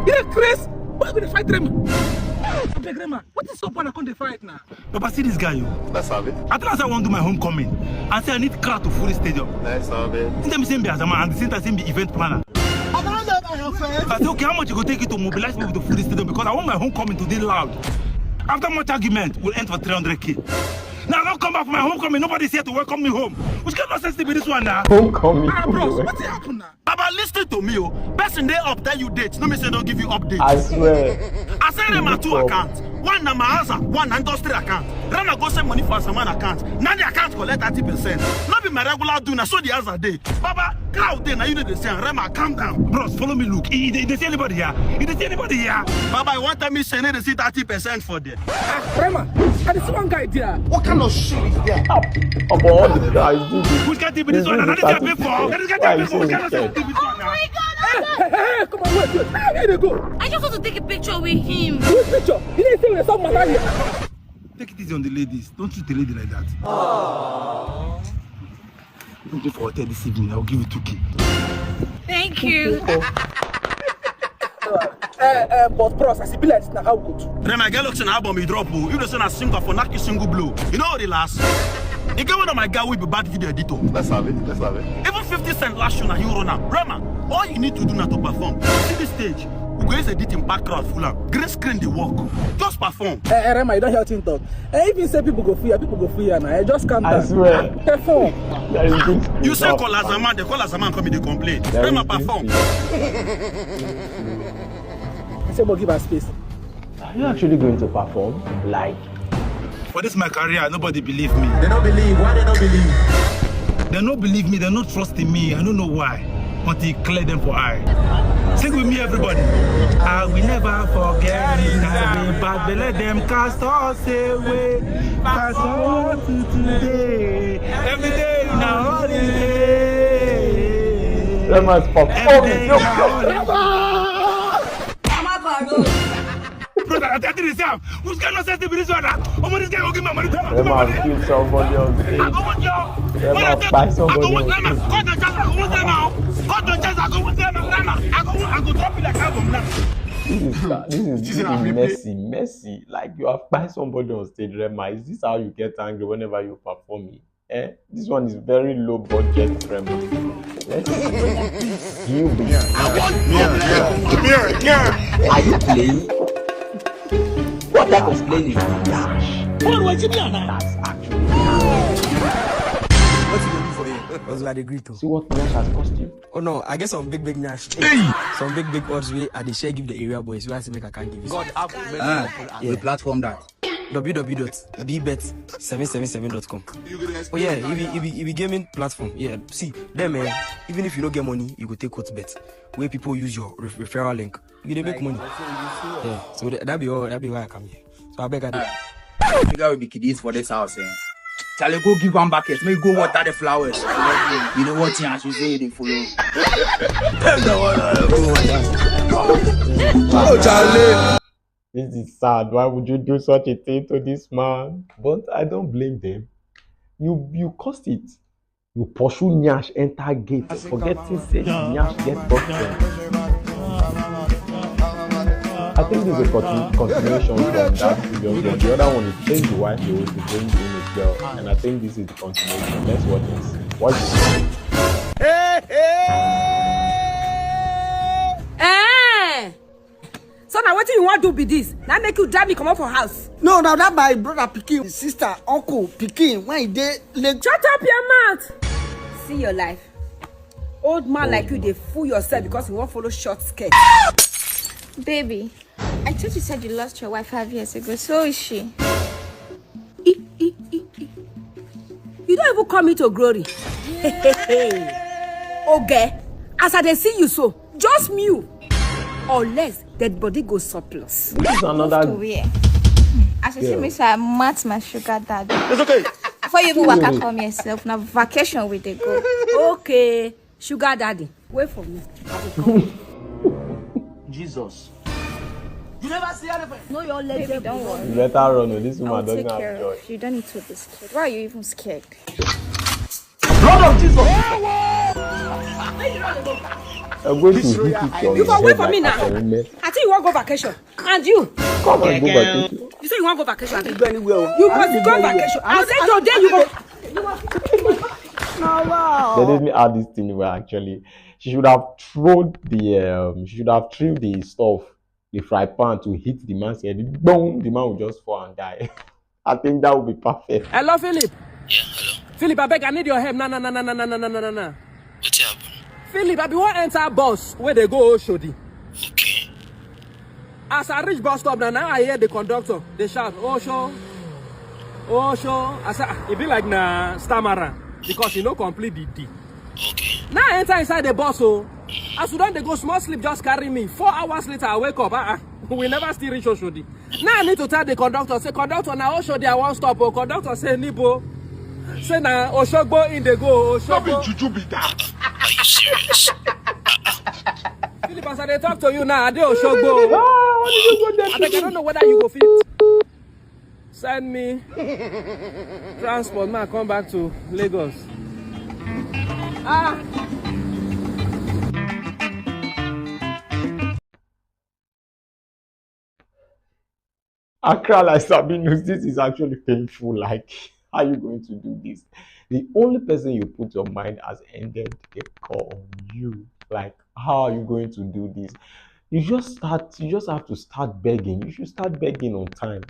You dey craze? Why you dey fight Rema? Abeg, Rema, what is up when I come dey fight now? Papa, see this guy, yo. That's how it. I tell am say I wan do my homecoming. I say I need crowd to full the stadium. That's how it. He tell me say be as a man, and the same time say be event planner. I don't know about your friend. I say, okay, how much you go take it to mobilize people to full the stadium? Because I want my homecoming to be loud. After much argument, we'll end for three hundred K. Now I don't come back for my homecoming. Nobody's here to welcome me home. Which kind of nonsense be this one now? Homecoming. Ah, bros, what happen now? Baba, listen to me, oh. Person dey up, tell you date. No, me say don't give you update. I swear. I say Rema two account. One na my house, one na industry account. Rema go send money for as a man account. Now the account collect thirty percent. No be my regular do, na so the house dey. Baba, crowd dey, na you know they say, Rema, calm down. Bros, follow me, look. He, he, they see anybody here? He, they see anybody here? Baba, you want tell me say they see thirty percent for there? Ah, Rema, I dey see one guy there. What kind of shit is there? Omo, all the guys do this. Which kind of thing be this one? This is the guy pay for. This guy pay for. Which kind of thing be this one? Oh my God. Hey, hey, hey, come on, wait, wait. Where you dey go? I just want to take a picture with him. Which picture? You didn't say we solve matter here. Take it easy on the ladies. Don't treat the lady like that. Don't you for hotel this evening. I'll give you two K. Thank you. Eh, eh, but bros, as e be like this, na how we go do? Rema, get lucky na album you drop o. You know say na single for knock you single blow. You know how they last. You get one of my guy will be bad video editor. Let's have it. Let's have it. Even fifty cent last show na you run am. Rema, all you need to do na to perform. See this stage. We go use editing back crowd full am. Green screen dey work. Just perform. Eh, eh, Rema, you don hear wetin talk? Eh, if you say people go free, people go free, and I just calm down. I swear. Perform. There is good spirit. You say call as a man, they call as a man come, they complain. There is Rema good perform. Spirit. I say, but give her space. Are you actually going to perform? Like, for this my career, nobody believe me. They don't believe. Why they don't believe? They no believe me. They no trust in me. I don't know why. Until you clear them for eye. Sing with me, everybody. I will never forget it. I will bad, but let them cast us away. Fast forward to today. Every day in a holiday. Let us perform. Every day in a holiday. Brother, I tell you this, yeah. Which kind of sense be this one, ah? Omo, this guy go give my money to my money. Kill somebody on stage. I go with you. When I take, I go with them. Cut the chance, I go with them now. Cut the chance, I go with them now. I go, I go drop it like album now. This is, this is, this is messy, messy. Like, you have kpai somebody on stage, Rema. Is this how you get angry whenever you perform it? Eh? This one is very low budget, Rema. Let's see. Do you believe? I want problem. Are you playing? What type of playing is that? That's actually. What you dey do for here? That's what I dey greet o. See what Nyash has cost you? Oh no, I get some big, big Nyash. Hey! Some big, big odds wey I dey share give the area boys wey I say make I can't give you. God have mercy upon us. Yeah. The platform that. W W W dot B bet seven seven seven dot com. Oh yeah, e be, e be, e be gaming platform. Yeah, see, them, eh, even if you no get money, you go take quote bet. Where people use your ref-, referral link, you dey make money. Yeah, so that, that be all. That be why I come here. So I beg I do. Figure we be kiddies for this house, eh? Charlie, go give one bucket. Make go water the flowers. You know what? As you say, they follow. Tell the one, uh, go water. Oh, Charlie. This is sad. Why would you do such a thing to this man? But I don't blame them. You, you caused it. You pursue Nyash enter gate, forgetting say Nyash get boyfriend. I think this is a continu-, continuation from that previous one. The other one is change the wife, you will be bring in a girl. And I think this is the continuation. Let's watch this. Watch this. Eh! So na wetin you wan do be this? Na make you drive me comot for house. No, na that my brother pikin, sister, uncle pikin, when he dey Lagos. Shut up your mouth! See your life. Old man like you dey fool yourself because you wan follow short skirt. Baby, I thought you said you lost your wife five years ago. So is she? I, I, I, I. You don't even call me to glory. Okay. As I dey see you so, just me. Unless dead body go surplus. This is another. Move to where? As you see me, so I match my sugar daddy. It's okay. Before you even waka come yourself, na vacation we dey go. Okay, sugar daddy, wait for me. Jesus. You never see anything. No, your leg. Baby, don't worry. You better run o. This woman doesn't have joy. I'll take care of you. You don't need to be scared. Why are you even scared? Blood of Jesus. I'm going to hit it from. You go wait for me now. I think you wan go vacation. And you? Come and go vacation. You say you wan go vacation, abi? Go anywhere. You must go vacation. I say today you go. They didn't add this thing well, actually. She should have thrown the, um, she should have threw the stuff, the fry pan to hit the man's head. Boom! The man will just fall and die. I think that would be perfect. Hello, Philip. Yeah, hello. Philip, I beg, I need your help. Na, na, na. Wetin happen? Philip, I be wan enter bus wey dey go Oshodi. Okay. As I reach bus stop, na, na I hear the conductor dey shout, "Osho, Osho." I say, "Ah, e be like na stammerer because e no complete the D." Okay. Now I enter inside the bus o. As we don dey go, small sleep just carry me. Four hours later, I wake up. Ah, ah, we never still reach Oshodi. Now I need to tell the conductor, say, "Conductor, na Oshodi I wan stop o." Conductor say, "Nibo?" Say, "Na Oshogbo im dey go, Oshogbo." No be juju be that. Are you serious? As I dey talk to you now, I dey Osogbo. Abeg, I don't know whether you go fit send me transport, make I come back to Lagos. Ah. Accra, like Sabinus, this is actually painful. Like, how are you going to do this? The only person you put your mind has ended a call on you. Like, how are you going to do this? You just start, you just have to start begging. You should start begging on time.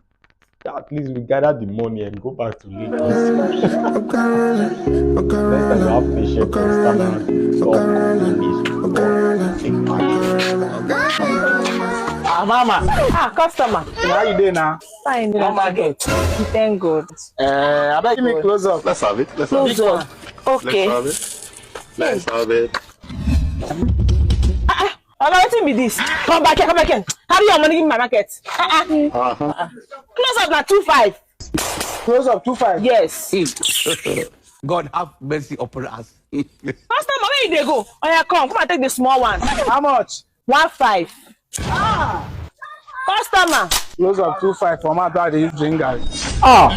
At least we gather the money and go back to Lagos. Next time you have patient customer, stop English. Ah, mama. Ah, customer. How you doing now? Fine. How market? Thank God. Uh, I beg give me close up. Let's have it. Let's have it. Close up. Okay. Let's have it. Let's have it. Ah, ah. Oga, wetin be this? Come back here, come back here. Carry your money, give me my market. Ah, ah. Uh-huh. Close up na two five. Close up two five. Yes. God have mercy upon us. Customer, where you dey go? Oya, come, come and take the small one. How much? One five. Ah! Customer. Close up two five for my bad, they use drink guy. Ah!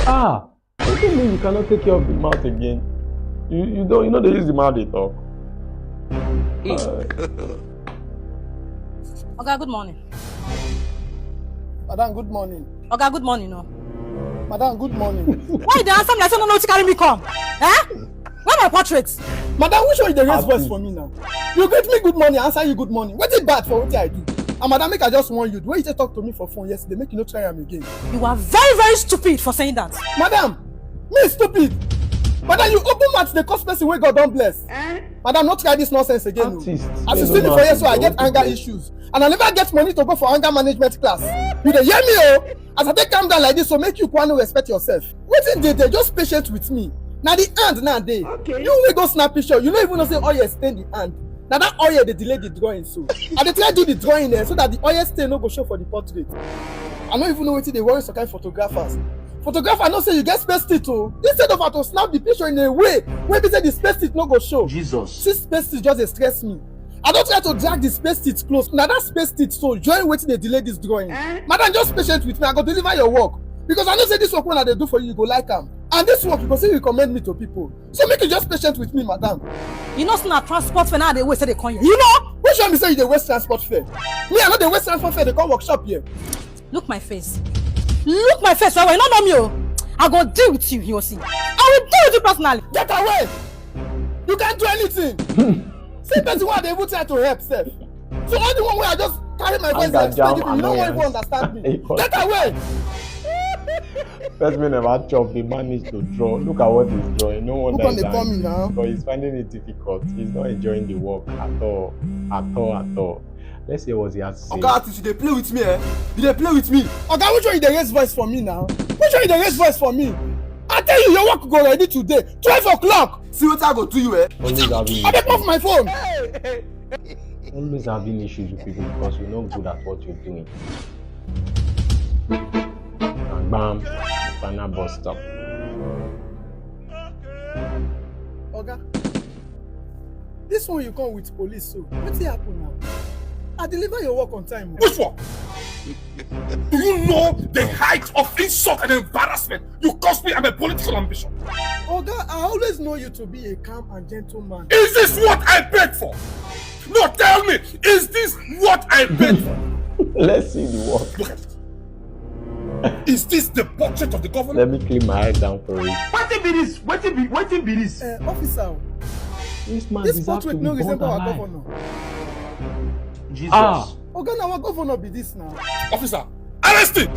Ah! What do you mean you cannot take care of the mouth again? You you don't you know they use the mouth they talk. Oga, good morning. Madam, good morning. Oga, good morning. No. Madam, good morning. Why you dey answer me like say you no know wetin carry me come? Eh? Where my portrait? Madam, which one you dey raise voice for me now? You greet me good morning, answer you good morning. Wetin bad for wetin I do? And madam, make I just warn you. The way you take talk to me for phone yesterday, make you no try am again. You are very, very stupid for saying that. Madam, me stupid. Madam, you open mouth dey curse person wey God don bless. Eh? Madam, no try this nonsense again o. Artist, as you see me for here so, I get anger issues and I never get money to go for anger management class. You dey hear me o? As I take calm down like this, so make you kwa no respect yourself. Wetin dey there? Just patient with me. Na the hand na dey. Okay. You wey go snap picture, you no even know say oil stain the hand. Na that oil dey delay the drawing so. I dey try do the drawing eh, so that the oil stain no go show for the portrait. I no even know wetin dey worry some kind photographers. Photographer know say you get space teeth o. Instead of her to snap the picture in a way wey be say the space teeth no go show. Jesus. See space teeth just dey stress me. I don try to drag the space teeth close. Na that space teeth so join wetin dey delay this drawing. Eh? Madam, just patient with me. I go deliver your work. Because I know say this work wey I dey do for you, you go like am. And this work, you go still recommend me to people. So make you just patient with me, madam. You know say na transport fare na I dey waste dey come here. You know? Which one be say you dey waste transport fare? Me, I no dey waste transport fare dey come workshop here. Look my face. Look my face well well. You no know me o. I go deal with you, you go see. I will deal with you personally. Get away! You can't do anything. See person wey I dey even try to help sef. So all the one wey I just carry my voice dey explain give you, you no wan even understand me. Get away! Person wey never chop dey manage to draw. Look at what he's drawing. No wonder he's angry. But he's finding it difficult. He's not enjoying the work at all. At all, at all. Let's hear what he has to say. Oga artist, you dey play with me, eh? You dey play with me. Oga, which one you dey raise voice for me now? Which one you dey raise voice for me? I tell you, your work go ready today, twelve o'clock. See wetin I go do you, eh? Always having. Abeg off my phone. Always having issues with people because you're not good at what you're doing. And bam, final bus stop. Oga, this one you come with police so, wetin happen now? I deliver your work on time. Which one? Do you know the height of insult and embarrassment you cost me and my political ambition? Oga, I always know you to be a calm and gentle man. Is this what I paid for? No, tell me, is this what I paid for? Let's see the work. Look at it. Is this the portrait of the governor? Let me clean my head down for it. What be this? What be? What be this? Uh, officer, this man this portrait no resemble our governor. Jesus. Ah. Oga, na our governor be this now. Officer, arrest him!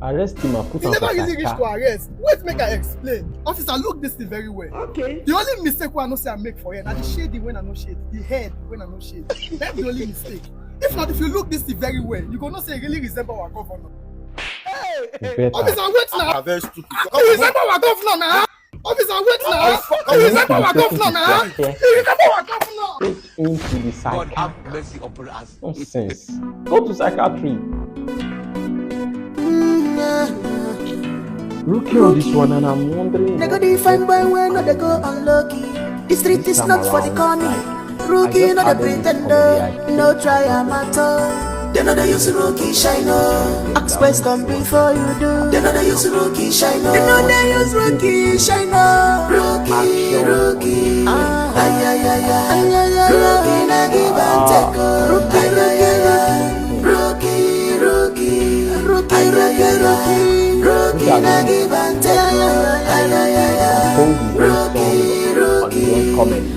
Arrest him and put him for never really reach to arrest. Wait, make I explain. Officer, look this thing very well. Okay. The only mistake wey I know say I make for here na the shading wey I no shade, the head wey I no shade. That's the only mistake. If not, if you look this thing very well, you go know say e really resemble our governor. Hey! Officer, wait now. Ah, very stupid. You resemble our governor now. Officer, wait now. You resemble our governor now. You resemble our governor. Into the psychiatry. God have mercy upon us. Nonsense. Go to psychiatry. Rookie on this one, and I'm wondering. They go define by when they go unlucky. The street is not for the corny. Rookie, no dey pretend, no try am at all. They know they use rookie shine, no. Ask question before you do. They know they use rookie shine, no. They know they use rookie shine, no. Rookie, rookie. Ah. Ay, ay, ay, ay. Ay, ay, ay, ay. Rookie, na give and take, oh. Rookie, ay, ay, ay, ay. Rookie, rookie. Rookie, rookie, rookie. Rookie, na give and take, oh. Ay, ay, ay, ay. Rookie, rookie.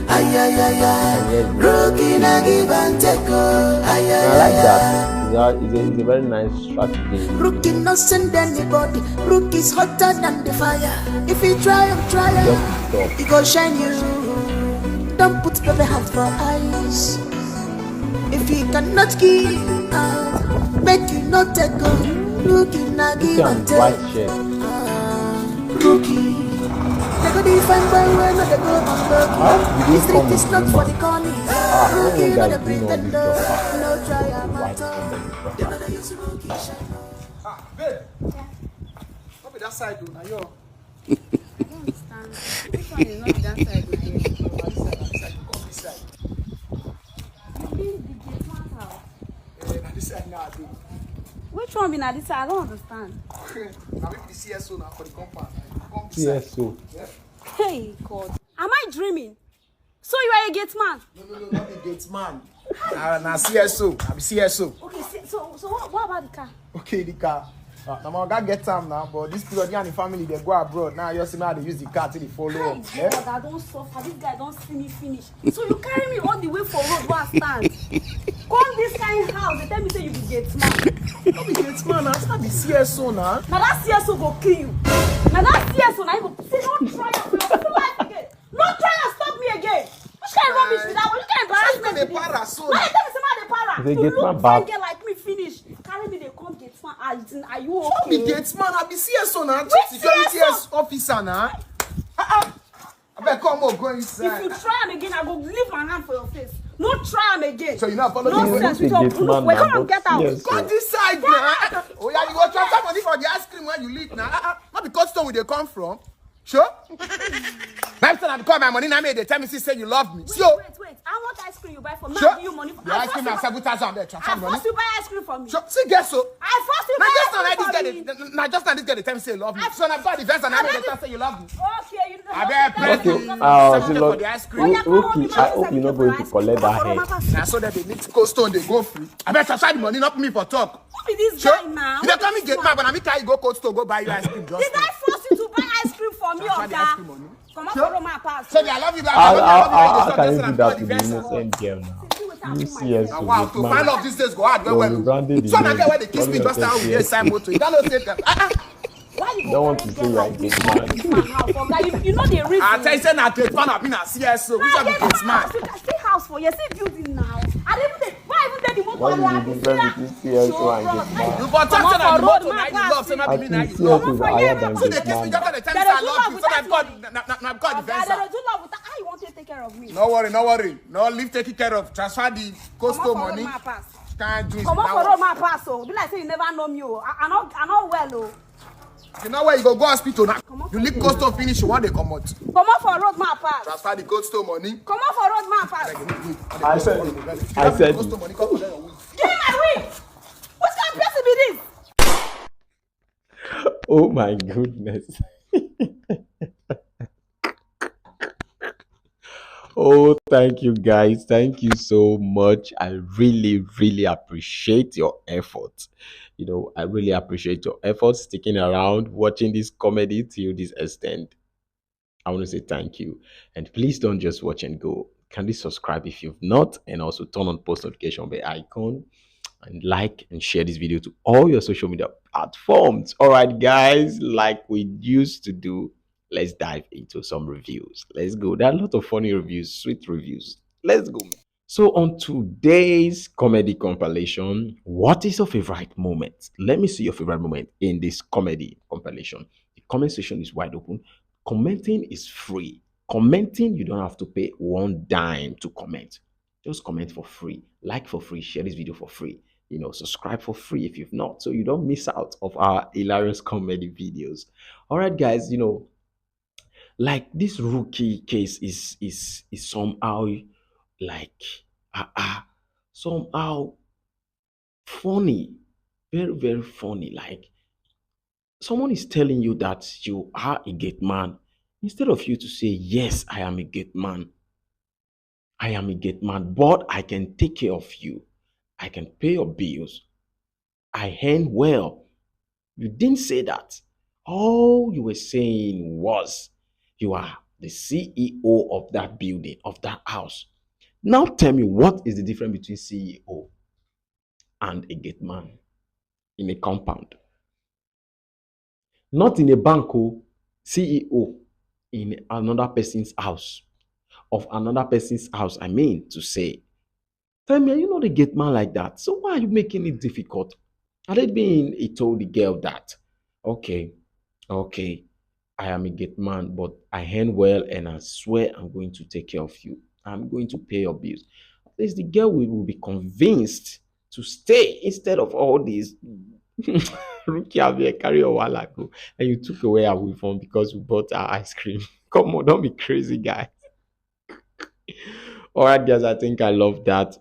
Ay, ay, ay, ay. Rookie, na give and take, oh. Ay, ay, ay, ay. I like that. It's a, it's a, it's a very nice strategy. Rookie no send anybody. Rookie is hotter than the fire. If you try and try, he go shine you. Don't put baby heart for eyes. If you cannot give out, make you not take go. Rookie, na give and take. White shirt. Ah, rookie. They go define by when they go on lucky. Huh? You dey come with rumor. The street is not for the corny. Ah, rookie, no dey pretend, no. No try am at all. They know they use rookie shine. Ah, babe. Yeah. No be that side, though. Now you. I don't understand. Which one is not that side, my head? This side, this side. Come this side. You mean the gate man house? Eh, na this side now, I dey. Which one be na this side? I don't understand. Na we be the C S O now for the compound. Come this side. C S O. Yeah. Hey, God. Am I dreaming? So you are a gate man? No, no, no, not a gate man. Na, na C S O. I be C S O. Okay, so, so, so what, what about the car? Okay, the car. Uh, na my oga get am now, but this period, he and the family, they go abroad. Now, you see me, they use the car till they follow up. Hey, eh? God, I don't suffer. This guy don't see me finish. So you carry me all the way for road where I stand. Come this kind house, they tell me say you be gate man. No be gate man, I be C S O now. Now that C S O go kill you. Now that C S O now you go say, "Don't try am for your full life again." No try and stop me again. Which kind of rubbish be that one? Which kind of embarrassment be this? Why you tell me say man dey para? You look fine girl like me finish. Carry me, they come gate man. Are you, are you okay? Show me gate man. I be C S O now. Which security C S O? Officer now. Uh-uh. I better come on, go inside. If you try am again, I go leave my hand for your face. No try am again. So you not follow me? Nonsense with your blue. Wait, come and get out. Go this side now. Oh yeah, you go transfer money for the ice cream when you leave now. Uh-uh. Not because stone where they come from. Sure? Now, if I call my money, now me, they tell me, see, say you love me. Wait, so wait, wait. I want ice cream you buy for me. Sure? I give you money for ice cream. Seven thousand, I force you buy ice cream for me. Sure. See, guess so. I force you buy ice cream for me. Now, just now, this girl, they tell me, say you love me. So, now, God, the verse, and I made the tell say you love me. Okay, you know. I bet. Okay, uh, for the ice cream. Rookie, I hope you're not going to collect that head. Now, so that they need to go stone, they go free. I bet, transfer the money, not me for talk. Who be this guy now? You dey tell me gate man, but na me carry you go cold store go buy you ice cream just now. Did I force you to buy ice cream for me, Oga? Come on, follow my pass. Say I love you, but I love you. How can you do that to the innocent girl now? You see, yes, wow, to find love these days go hard well well. So na girl wey dey kiss me just now we dey sign motor. You don't know say that. Why you don't want to say you are a gate man? Oga, you, you know the reason. I tell you say na gate man, I mean na C S O. Which one be gate man? See house for you, see building now. I didn't even take Why even dey the motor? What is the difference between C S O and gate man? You for talk say na the motor na you love, say na me na you love. I think C S O is higher than gate man. So they kiss me just dey tell me say I love you, so na God, na, na, na God defense. They do love with how you want to take care of me. No worry, no worry. No, leave taking care of. Transfer the coastal money. Can't do it now. Come on for road, my pass. Oh, be like say you never know me. Oh, I, I know, I know well. Oh. You know where you go, go hospital now. You lick coastal finish, you want to come out. Come on for road, my pass. Transfer the coastal money. Come on for road, my pass. I said, I said, coastal money, come on. Give me my wig. What kind of person be this? Oh my goodness. Oh, thank you guys. Thank you so much. I really, really appreciate your effort. You know, I really appreciate your effort sticking around, watching this comedy till this extent. I want to say thank you. And please don't just watch and go. Kindly subscribe if you've not, and also turn on post notification bell icon, and like and share this video to all your social media platforms. All right, guys, like we used to do, let's dive into some reviews. Let's go. There are a lot of funny reviews, sweet reviews. Let's go. So on today's comedy compilation, what is your favorite moment? Let me see your favorite moment in this comedy compilation. The comment section is wide open. Commenting is free. Commenting, you don't have to pay one dime to comment. Just comment for free, like for free, share this video for free. You know, subscribe for free if you've not, so you don't miss out of our hilarious comedy videos. All right, guys, you know, like, this rookie case is is is somehow like, ah, ah, somehow funny, very, very funny. Like, someone is telling you that you are a gate man. Instead of you to say, "Yes, I am a gate man. I am a gate man, but I can take care of you. I can pay your bills. I earn well." You didn't say that. All you were saying was, "You are the C E O of that building, of that house." Now tell me, what is the difference between C E O and a gate man in a compound? Not in a bank, oh, C E O in another person's house, of another person's house, I mean to say. Tell me, are you not a gate man like that? So why are you making it difficult? Had it been, he told the girl that, "Okay, okay, I am a gate man, but I earn well and I swear I'm going to take care of you. I'm going to pay your bills." At least the girl will, will be convinced to stay instead of all these. Rukia, be carry your wallet go, and you took away her phone because you bought her ice cream. Come on, don't be crazy, guy. All right, guys, I think I love that.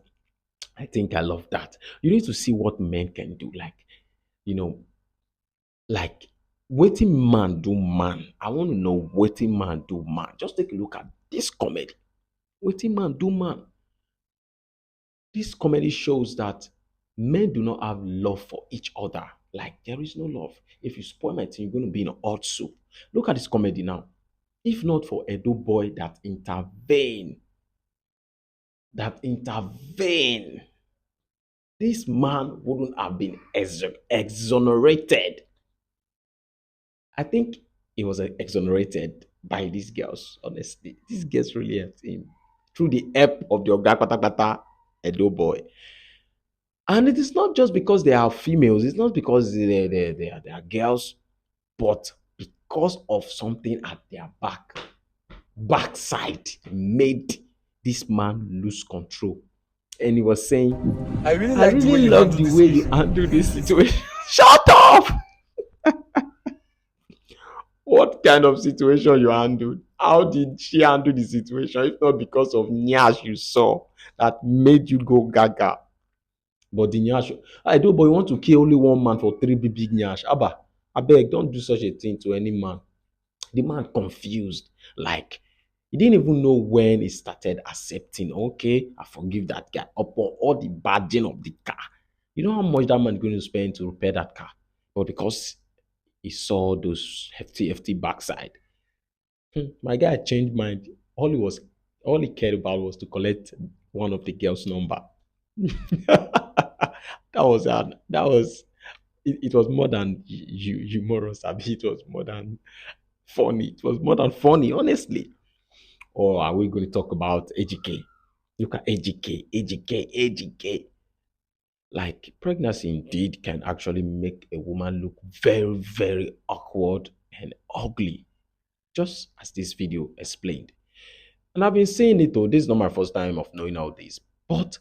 I think I love that. You need to see what men can do. Like, you know, like, wetin man do man? I want to know wetin man do man. Just take a look at this comedy. Wetin man do man? This comedy shows that men do not have love for each other. Like, there is no love. If you spoil my thing, you're going to be in a hot soup. Look at this comedy now. If not for Edo boy that intervene, that intervene, this man wouldn't have been exo- exonerated. I think he was, uh, exonerated by these girls, honestly. These girls really helped him through the help of the Oga Patapata Edo boy. And it is not just because they are females, it's not because they, they, they, are, they are girls, but because of something at their back, backside, made this man lose control. And he was saying, "I really, I like the really way you love handle the this way you issue. Handle this situation." Shut up! What kind of situation you handled? How did she handle the situation if not because of nyash you saw that made you go gaga? But the nyash, I do, but you want to kill only one man for three big, big nyash. Abba, I beg, don't do such a thing to any man. The man confused. Like, he didn't even know when he started accepting, "Okay, I forgive that guy," upon all the badging of the car. You know how much that man is going to spend to repair that car? But because he saw those hefty, hefty backside, hmm, my guy changed mind. All he was, all he cared about was to collect one of the girls' number. That was an, that was, it, it was more than hu-, humorous. I mean, it was more than funny. It was more than funny, honestly. Or are we going to talk about A G K? Look at A G K, A G K, A G K. Like, pregnancy indeed can actually make a woman look very, very awkward and ugly, just as this video explained. And I've been saying it, though, this is not my first time of knowing all this, but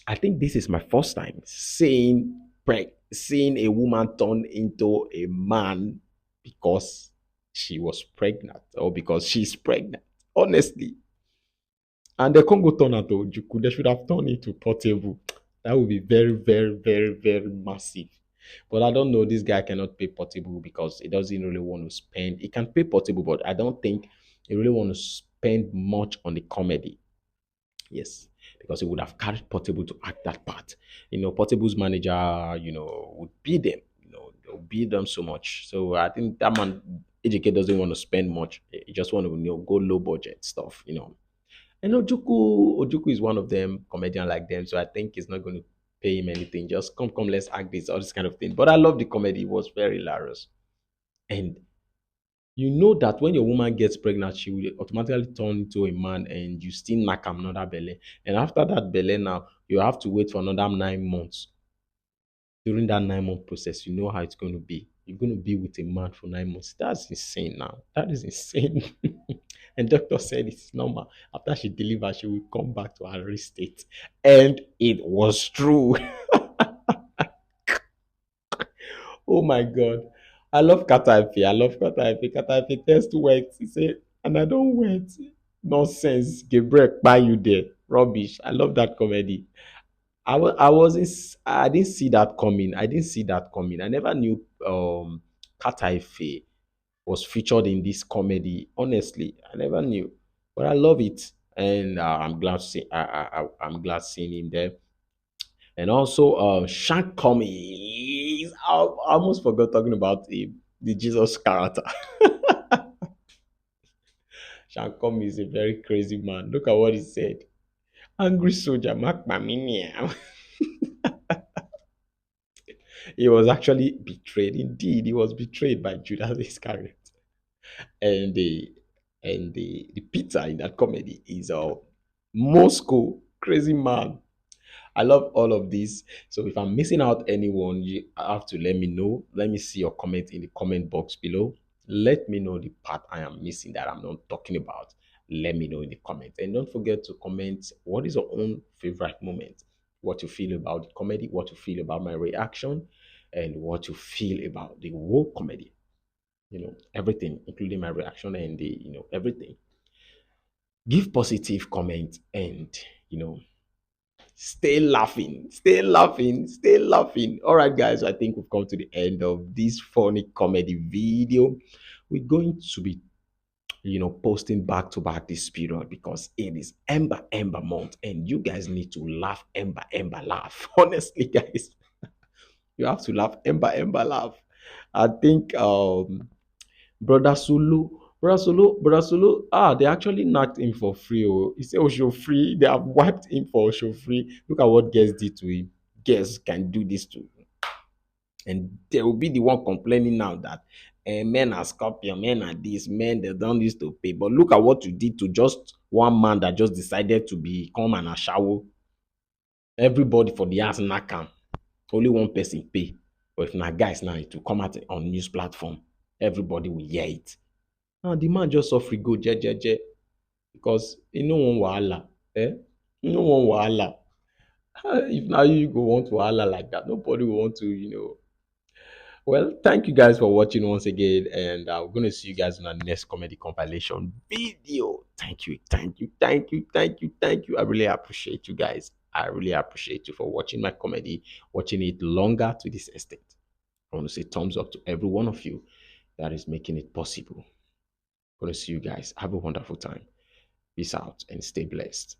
I think this is my first time seeing preg-, seeing a woman turn into a man because she was pregnant or because she's pregnant. Honestly. And they can't go turn out to Ojukwu. They should have turned it to Portable. That would be very, very, very, very massive. But I don't know. This guy cannot pay Portable because he doesn't really want to spend. He can pay Portable, but I don't think he really want to spend much on the comedy. Yes, because he would have carried Portable to act that part. You know, Portable's manager, you know, would beat them. You know, they'll beat them so much. So I think that man, A J K, doesn't want to spend much. He just want to, you know, go low budget stuff, you know. And Ojukwu, Ojukwu is one of them, comedian like them. So I think he's not going to pay him anything. Just come, come, let's act this, all this kind of thing. But I love the comedy. It was very hilarious. And you know that when your woman gets pregnant, she will automatically turn into a man and you still knock another belly. And after that belly now, you have to wait for another nine months. During that nine-month process, you know how it's going to be. You're going to be with a man for nine months. That's insane now. That is insane. And doctor said it's normal. After she delivers, she will come back to her real state. And it was true. Oh my God. I love Katafi. I love Katafi. Katafi test wet. He said, "And I don't wet." Nonsense. Gabriel, buy you there. Rubbish. I love that comedy. I wa- I wasn't s- I didn't see that coming. I didn't see that coming. I never knew um Carter Efe was featured in this comedy. Honestly, I never knew, but I love it, and uh, I'm glad see I, I I- I'm glad seeing him there. And also, uh, Sean Cummings. I, I almost forgot talking about him, the Jesus character. Sean Cummings is a very crazy man. Look at what he said. Angry soldier, mark my minion. He was actually betrayed. Indeed, he was betrayed by Judas Iscariot. And the and the the Peter in that comedy is a Moscow crazy man. I love all of this. So if I'm missing out anyone, you have to let me know. Let me see your comment in the comment box below. Let me know the part I am missing that I'm not talking about. Let me know in the comment. And don't forget to comment what is your own favorite moment, what you feel about the comedy, what you feel about my reaction, and what you feel about the whole comedy. You know, everything, including my reaction and the, you know, everything. Give positive comment and, you know, stay laughing, stay laughing, stay laughing. All right, guys, I think we've come to the end of this funny comedy video. We're going to be, you know, posting back to back this period because it is Ember Ember month, and you guys need to laugh Ember Ember laugh. Honestly, guys, you have to laugh Ember Ember laugh. I think um Brother Sulu, Brother Sulu, Brother Sulu, ah, they actually knocked him for free. Oh. He said Osho free. They have wiped him for Osho free. Look at what girls did to him. Girls can do this to him. And they will be the one complaining now that eh, men are scorpion, men are this, men they don't used to pay. But look at what you did to just one man that just decided to become an ashawo. Everybody for the house knock am. Only one person pay. But if na guys now, it will come out on news platform. Everybody will hear it. Now the man just suffer go je je je because he no wan wahala. Eh? He no wan wahala. Ah, if now you go want wahala like that, nobody will want to, you know. Well, thank you guys for watching once again, and I'm gonna see you guys in the next comedy compilation video. Thank you, thank you, thank you, thank you, thank you. I really appreciate you guys. I really appreciate you for watching my comedy, watching it longer to this extent. I want to say thumbs up to every one of you that is making it possible. Gonna see you guys. Have a wonderful time. Peace out and stay blessed.